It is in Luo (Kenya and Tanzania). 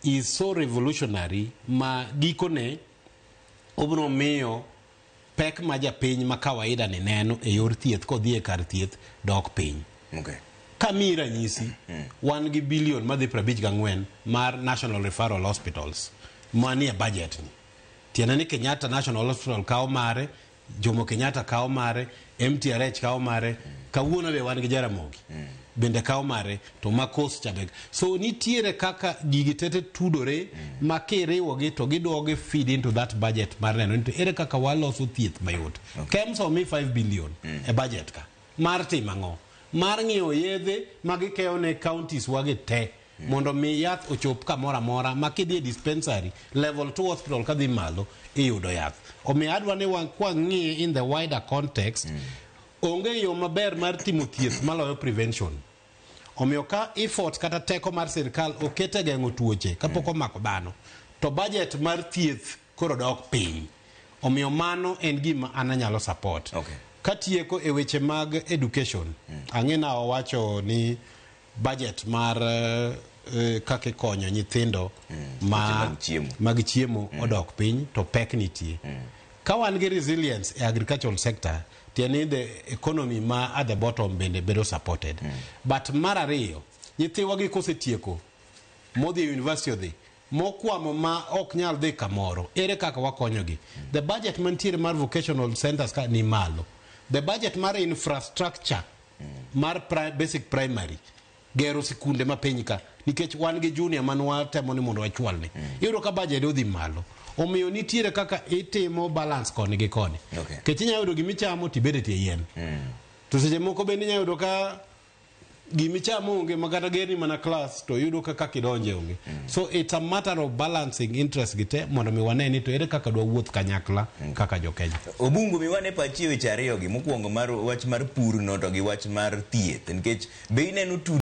Is so revolutionary ma gikone obiro miyo pek ma japiny ma kawaida ni neno e yor thieth kodhi e kar thieth dok piny. Kamiyi ranyisi, wan gi bilion madhi 54 mar National Referral Hospitals manie budget ni. Tiende ni Kenyatta National Hospital kawo mare, Jomo Kenyatta kawo mare, MTRH kawo mare, kawuono be wan gi Jaramogi bende kawo mare, to ma Coast cha be. So nitiere kaka gigi tete tudore ma kiriwogi to giduogo feed into that budget mar neno ni to ere kaka waloso thieth mayot. KEMSA omi 5 billion e budget ka. Mar timo ang'o? Mar ng'iewo yedhe ma gikeyo ne counties wagi te mondo mi yath ochop kamoro amora ma kidhi e dispensary level 2 hospital kadhi malo iyudo yath. Omiyo adwa ni kwang'iye in the wider context, onge yo maber mar timo thieth maloyo prevention. Omiyo ka effort kata teko mar sirikal oket e geng'o tuoche kapok omako dhano, to budget mar thieth koro dok piny. Omiyo mano en gima an anyalo support. Katieko e weche mag education, ang'e na owacho ni budget mar kaka ikonyo nyithindo ma weche mag chiemo. Mag chiemo odok piny to pek nitie. Ka wan gi resilience e agricultural sector, tiende ni the economy ma at the bottom bende bedo supported. But mar ariyo, nyithiwa gi kosetieko modhi e university odhi mokwamo ma ok nyal dhi kamoro, ere kaka wakonyogi? The budget mantiere mar vocational centers ka ni malo, the budget mar infrastructure mar basic primary, gero sikunde ma piny ka, nikech wan gi junior man watemo ni mondo wachwalne, iyudo ka budget odhi malo. Omiyo nitiere kaka itimo balance koni gi koni. Nikech inyalo yudo gimichamo tibed e tie yien, to seche moko bende inyalo yudo ka gimichamo onge ma kata gerni mana class to yudo ka kaka idonje onge. So it's a matter of balancing interest gi te mondo mi wane ni to ere kaka dwa wuoth kanyakla kaka jokenya. Obungu, miwane pachi e weche ariyo gi, mokwongo mar wach mar pur no to gi wach mar thieth, nikech be ineno tud